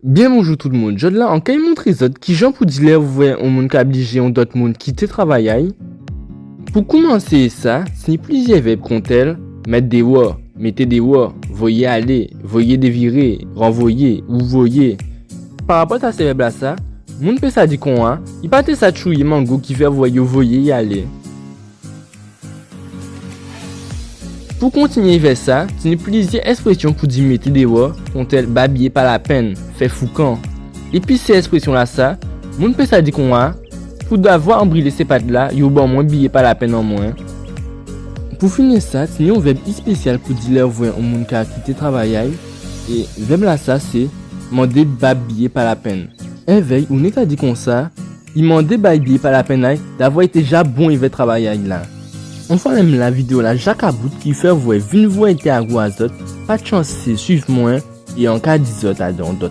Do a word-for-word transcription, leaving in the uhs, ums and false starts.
Byen bonjou tout moun. Jòdla an kay montré zòt kijan pou di lè ou vwè on moun ka blijé on dòt moun kité travay a'y. Pou koumansé sa, tini plizyè vèb kontèl mèt déwò, mété déwò, voyé alé, voyé déviré, ranvoyé, ou voyé. Parapòt a sé vèb-lasa, moun pé sa di konsa, i pa té sa tchouyé mango ki fè vwè yo voyé'y alé. Pou kontinyé èvè sa, tini plizyè èspresyon pou di mété déwò, kontèl ba biyé pa lapenn, fè foukan. Épi sé èspresyon-lasa, moun pé sa di konsa, poudavwa an brilé sé pat-la, yo ban mwen biyé pa lapenn an mwen. Pou fini sa, tini on vèb èspésyal pou di lè ou vwè on moun ka kité travay a'y, é vèb-lasa sé mandé ba biyé pa lapenn. Èvè'y, ou ni ka di konsa, i mandé ba'y biyé pa lapenn a'y, davwa i té ja bon èvè travay a'y la. Onfwamenm la vidéo-la ja ka bout, ki fè vwè vin vwè i té a gou a zòt, pa tchansé swiv mwen, é an ka di zòt a on dòt